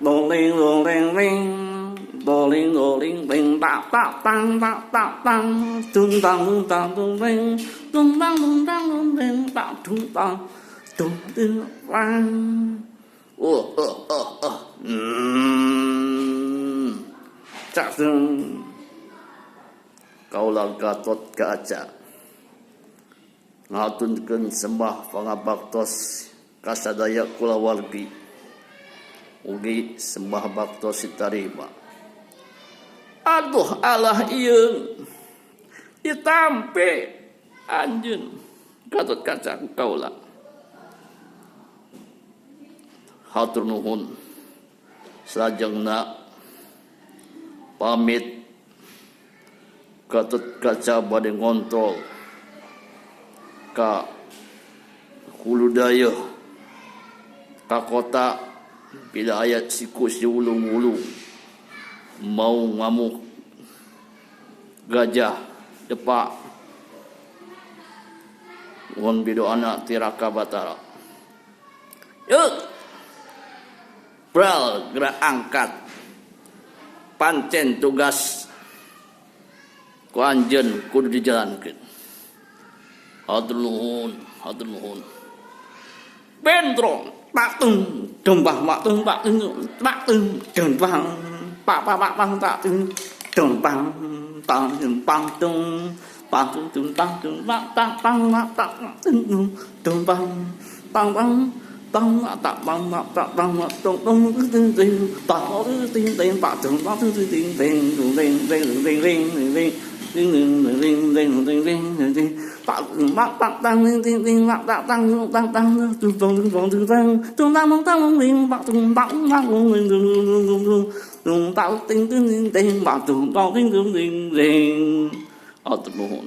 Dong ding dong ding ding, dong ding dong ding ding, ba ba bang ba ba bang, dung dang dung dang dung ding, dung dang dung dang dung ding, ba dung dang, dung ding bang. Oh oh oh oh, cak dung. Kaula Gatot Kaca ngatunkeun sembah pangabaktos kasadaya kulawargi. Ugi sembah baktos ditarima. Aduh Allah ieu ditampi anjeun Gatot Kaca kaula. Hatur nuhun salajengna pamit Gatot Kaca bade ngontrol ka Hulu Dayeuh ka kota bila aya siku si wulung-wulung mau ngamuk gajah depak mun bidoana ti Raka Batara. Yuk bral geura angkat pancen tugas ku anjeun kudu dijalankeun. Hatur nuhun, hatur nuhun. Bentrok pak tung dembah pak tung pak tung pak tung dembah pak pak pak pak tak tung dembah tang dembang tung pak tung tung tang tung pak tak tang pak tak tung tung dembang tang tang tang tak bang tak tak tang tak tung tung tung ting tak tung ting ting pak tung pak tung ting ting ting ting ting ting ting ting ting ting ting ting ting ting ting pak pak pak tang ting ting ting pak tak tang tang tang tung tung tung tung tang tung tang tung tang ting pak tung pak tang tung ting tung tung tung tung tung tak ting ting ting ting pak tung tak ting tung ting ting. Hatur nuhun.